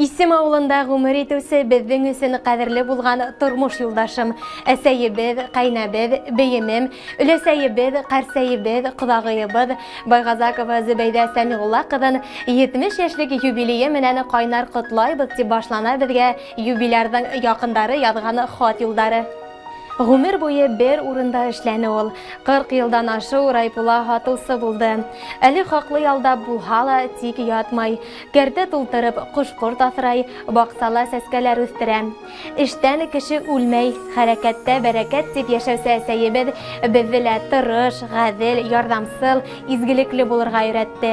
Исем ауылында ғүмер итеүсе беҙҙең өсөн ҡәҙерле булған тормош юлдашым, әсәйебеҙ, ҡәйнәбеҙ, бейемем, өләсәйебеҙ, ҡәрсәйебеҙ, ҡоҙағыйыбыҙ Байғазакова Зөбәйҙә Сәмиғулла ҡыҙын 70 йәшлек юбилейы менән ҡайнар ҡотлайбыҙ, тип башлана беҙгә юбилярҙың яҡындары яҙған хат юлдары. Ғүмер буйы бер урында эшләне ул. 40 йылдан ашыу райпола һатыусы булды. Әле хаҡлы ялда булһа ла тик ятмай. Кәртә тултырып ҡош-ҡорт аҫрай, баҡсала сәскәләр үҫтерә. Эштән кеше үлмәй, хәрәкәттә бәрәкәт тип йәшәүсе әсәйебеҙ беҙҙе лә тырыш, ғәҙел, ярҙамсыл, изгелекле булырға өйрәтте.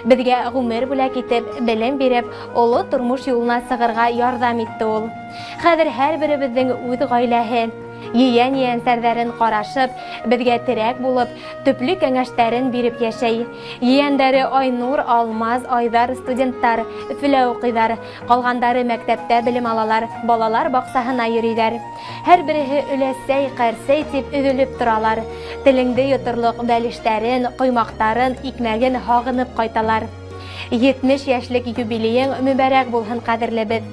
Беҙгә ғүмер бүләк итеп, белем биреп, оло тормош юлына сығырға ярҙам итте ул. Хәҙер һәр беребеҙҙең үҙ ғаиләһе. Ейән-ейәнсәрҙәрен ҡарашып, беҙгә терәк булып, төплө кәңәштәрен биреп йәшәй. Ейәндәре Айнур, Алмаз, Айҙар студенттар, Өфөлә уҡыйҙар, ҡалғандары мәктәптә белем алалар, балалар баҡсаһына йөрөйҙәр. Һәр береһе өләсәй, ҡәрсәй тип өҙөлөп торалар. Телеңде йоторлоҡ бәлештәрен, ҡоймаҡтарын, икмәген һағынып ҡайталар. 70 йәшлек юбилейың мөбәрәк булһын, ҡәҙерлебеҙ.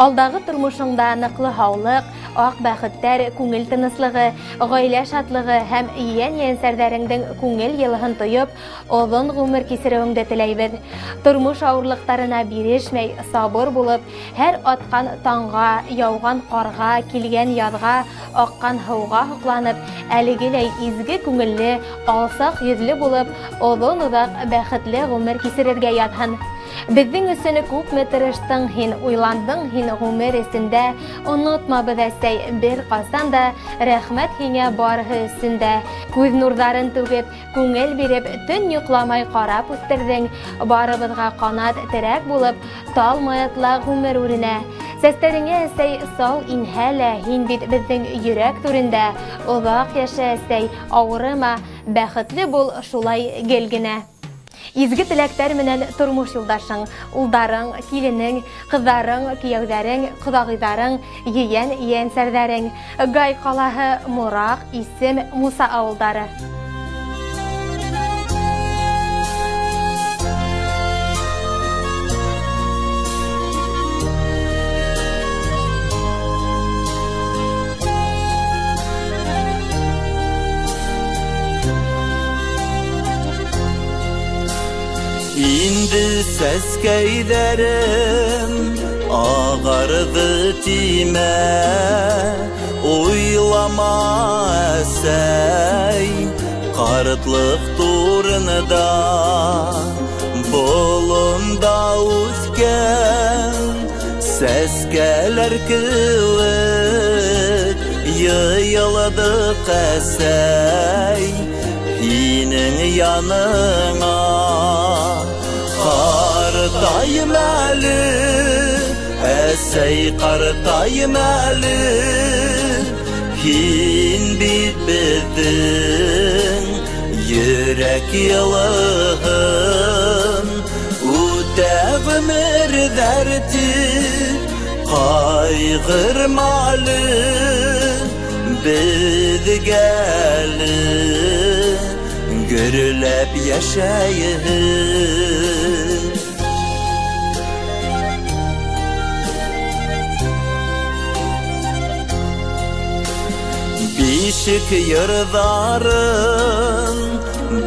Алдағы тормошоңда ныҡлы һаулыҡ, аҡ бәхеттәр, күңел тыныслығы, ғаилә шатлығы һәм ейән-ейәнсәрҙәреңдең күңел йылыһын тойоп, оҙон ғүмер кисереүеңде теләйбеҙ. Тормош ауырлыҡтарына бирешмәй, сабыр булып, һәр атҡан таңға, яуған ҡарға, килгән яҙға, аҡҡан һыуға һоҡланып, әлегеләй изге күңелле, алсаҡ йөҙлө булып, оҙон-оҙаҡ бәхетле ғүмер кисерергә яҙһын. Беҙҙең өсөн күпме тырыштың һин, уйландың һин ғүмер эсендә, онотмабыҙ, әсәй, бер ҡасан да, рәхмәт һиңә барыһы өсөн дә. Күҙ нурҙарын түгеп, күңел биреп, төн йоҡламай ҡарап үҫтерҙең, барыбыҙға ҡанат терәк булып, талмай атла ғүмер үренә. Сәстәреңә, әсәй, сал инһә лә, һин бит беҙҙең йөрәк түрендә. Оҙаҡ йәшә, әсәй, ауырыма, бәхетле бул шулай гел генә. Изге теләктәр менән тормош юлдашың, улдарың, киленең, ҡыҙҙарың, кейәүҙәрең, ҡоҙағыйҙарың, ейән-ейәнсәрҙәрең. Гай ҡалаһы, Мораҡ, Исем, Муса ауылдары. Инде сәскәйҙәрем ағарҙы тимә, уйлама, әсәй, ҡартлыҡ турында. Болонда үҫкән сәскәләр кеүек йыйылдыҡ, әсәй, һинең яныңа. Ҡартайым әле, әсәй, ҡартайым әле, һин бит беҙҙең йөрәк йылыһын. Үтә ғүмерҙәр тип ҡайғырма әле, беҙгә әле гөрләп йәшәйһең. Бишек йырҙарын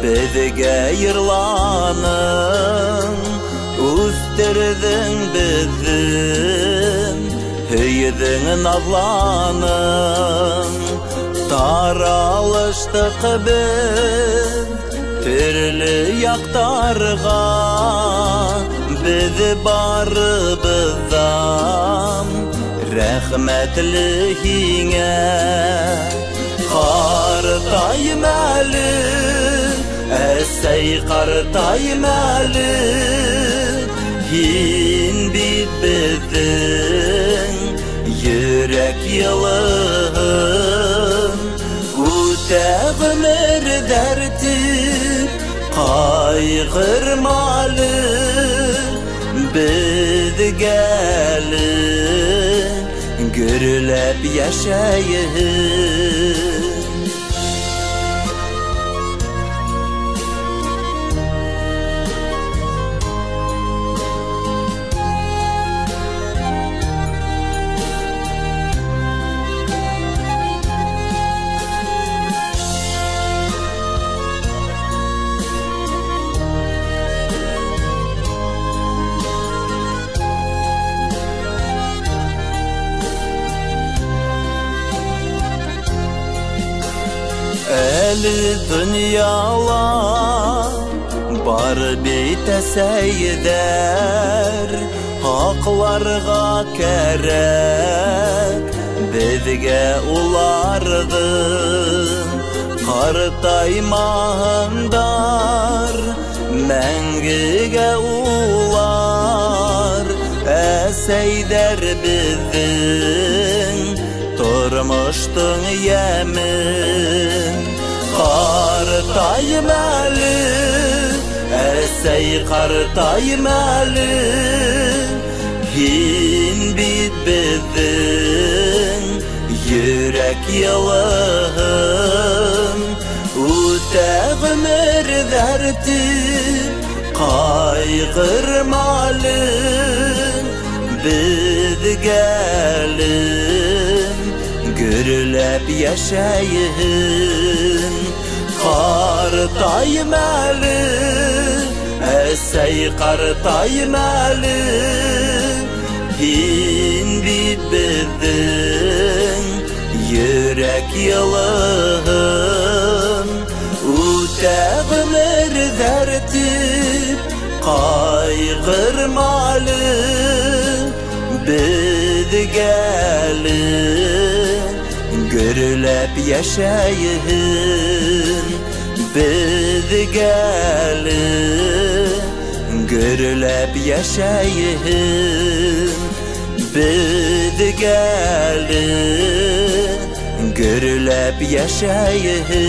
беҙгә йырланың, үҫтерҙең беҙҙе, һөйҙөң, наҙланың. Таралыштыҡ беҙ төрлө яҡтарға, беҙ барыбыҙ ҙа рәхмәтле һиңә. Ҡартайым әле, әсәй, ҡартайым әле, һин бит беҙҙең йөрәк йылыһын. Үтә ғүмерҙәр тип ҡайғырма әле, беҙгә әле гөрләп йәшәйһең. Әле донъяла бар бит әсәйҙәр, һаҡларға кәрәк беҙгә уларҙы. Ҡартаймаһындар мәңгегә улар, әсәйҙәр беҙҙең тормоштоң йәме. Ҡартайым әле, әсәй, ҡартайым әле, һин бит беҙҙең йөрәк йылыһың. Үтә ғүмерҙәр тип ҡайғырма әле, беҙгә әле гөрләп йәшәйһең. Ҡартайым әле, әсәй, ҡартайым әле, һин бит беҙҙең йөрәк йылыһың. Үтә ғүмерҙәр тип ҡайғырма әле, беҙгә әле гөрләп йәшәйһең. Беҙгә әле гөрләп йәшәйһең. Беҙгә әле гөрләп йәшәйһең.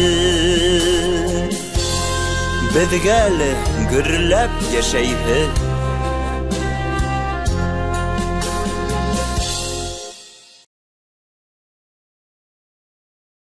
Беҙгә әле гөрләп йәшәйһең.